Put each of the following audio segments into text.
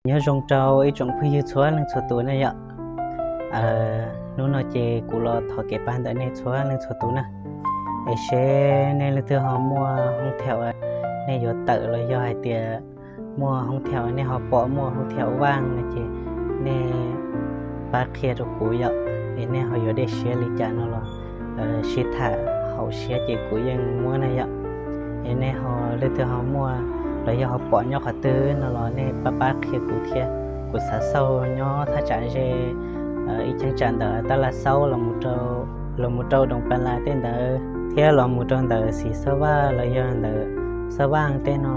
Nyob zoo rau ib tsoom phooj ywg txhua leej txhua tus na yom. Hnub no ces kuv los thov kev pab ntawm nej txhua leej txhua tus na, es seb nej leej twg ho muaj hoob thiaum nej yuav tawm los yog hais tias muaj hoob thiaum nej ho pom muaj hoob thiaum vaj no ces nej pab qhia rau kuv yom, es nej ho yuav dej siab li cas no los sib tham haum siab ces kuv yeej muab na yom. Es nej ho leej twg ho muaj los yog ho pom nyob qhov twg no los nej pab pab qhia kuv thiab. Kuv xav xauj nyob thaj tsam ze ib cheeb tsam ntawm Tab Laj Xaub los mus rau Doo Pas Las tej ntawd thiab los mus rau ntawm Xis Xab Vaj los yog ntawm Xab Vaj tej no.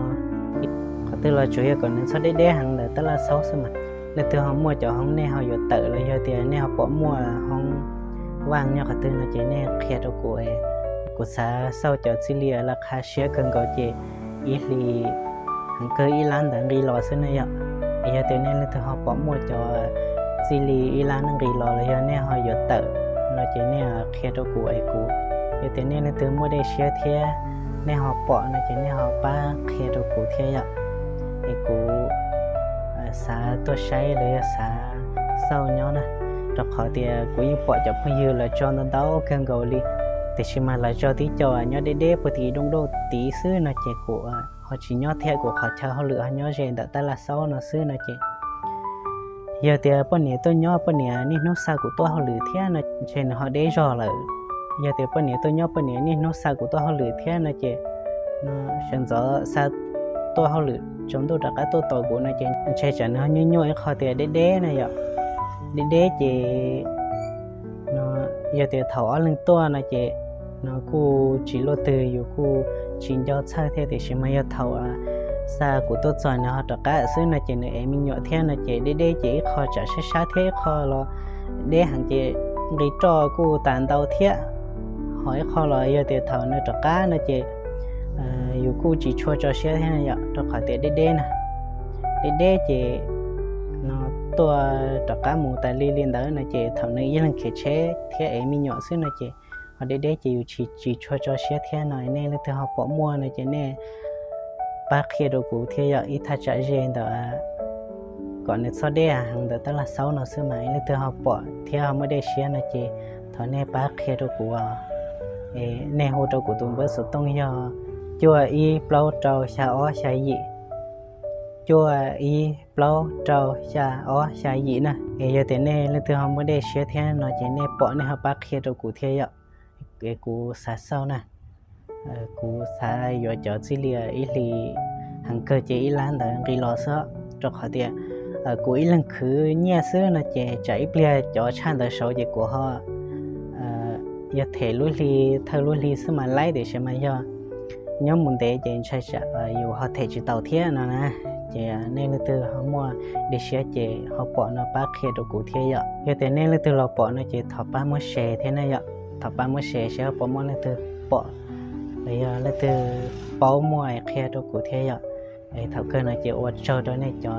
Qhov twg los tsuas yog kom nws txhob deb deb heev ntawm Tab Laj Xaub xwb mas. Leej twg ho muaj cov hoob nej ho yuav tawm los yog tias nej ho pom muaj hoob vaj nyob qhov twg no ces nej qhia rau kuv. Kuv xav xauj cov txij li laj qha siab kawg nkaus ces ib hlis heev kawg ib lab ntawd nqis los xwb na yom. Es yog tias nej leej twg ho pom muaj cov txij li ib lab nqis los los yog nej ho yuav tawm no ces nej qhia rau kuv es kuv, yog tias nej leej twg muaj dej siab thiab nej ho pom no ces nej ho pab qhia rau kuv thiab yom. Es kuv xav tuaj saib los yog xav xauj nyob na, rau qhov tias kuv yeej pom cov phooj ywg lawv tso ntau ntau kawg nkaus li, tiam sis mas lawv tso tib co nyob deb deb puag tim Doo Doj tid xwb no ces kuv ho tsis nyob thiab, kuv qhov chaw hauj lwm ho nyob ze ntawm Tab Laj Xaub no xwb no ces yog tias poj niam tuaj nyob poj niam niaj hnub xa kuv tuaj hauj lwm thiab no ntshe nws ho deb zog lawm. Yog tias poj niam tuaj nyob poj niam niaj hnub xa kuv tuaj hauj lwm thiab no ces sawv ntxov xa tuaj hauj lwm tsaus ntuj rov qab tuaj tos kuv no ces ntshe tsam nws ho nyuaj nyuaj ib qho tias deb deb na yom. Deb deb ces no yog tias thaum ob leeg tuaj no ces no kuj tsis luaj twg, yus kuj tsis nco txhawj thiab, tiam sis mas yog thaum xa kuv tuaj txog nws ho rov qab xwb no ces nws ev me nyuam thiab no ces deb deb ces ib qho tsam sab sab thiab ib qho los deb heev ces nqi roj kuj tas ntau thiab. Ho ib qho los yog tias thaum nws rov qab no ces yus kuj tsis tshua tso siab thiab yom, rau qhov tias deb deb na. Deb deb ces no tuaj rov qab mus tas li li ntawd no ces thaum nws ib leeg khiav tsheb thiab ev me nyuam xwb no ces ho deb deb ces yus tsis tshua tso siab thiab no. Nej leej twg ho pom muaj no ces nej pab qhia rau kuv thiab yom, ib thaj tsam ze ntawm kom nws txhob deb heev ntawm Tab Laj Xaub no xwb mas. Leej twg ho pom thiab ho muaj dej siab no ces thov nej pab qhia rau kuv os. Nej hu rau kuv tus npawb xov tooj yog cuaj ib plaub rau xya ob xya yim, cuaj ib plaub rau xya ob xya yim na. Es yog tias nej leej twg ho muaj dej siab thiab no ces nej pom nej ho pab qhia rau kuv thiab yom. Es kuv xav xauj na, kuv xav yuav cov txij li ib hlis heev kawg ces ib lab ntawd nqis los xwb, rau qhov tias kuv ib leeg khwv nyiaj xwb no ces tsam ib pliag cov tshaj ntawd saud ces kuv ho yog them lub hli, thawj lub hli xwb mas laib, tiam sis mas yog nyob mus ntev ces ntshai tsam yus ho them tsis tau thiab no na. Ces nej leej twg ho muaj dej siab ces ho pom no pab qhia rau kuv thiab yom. Yog tias nej leej twg los pom no ces thov pab muab share thiab na yom. Thov pab muab share seb ho puas muaj leej twg pom los yog leej twg paub muaj es qhia rau kuv thiab yom. Es thaum kawg no ces ua tsaug rau nej cov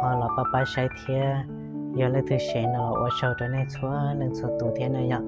ho los pab pab saib thiab. Yog leej twg share no los ua tsaug rau nej txhua leej txhua tus thiab na yom.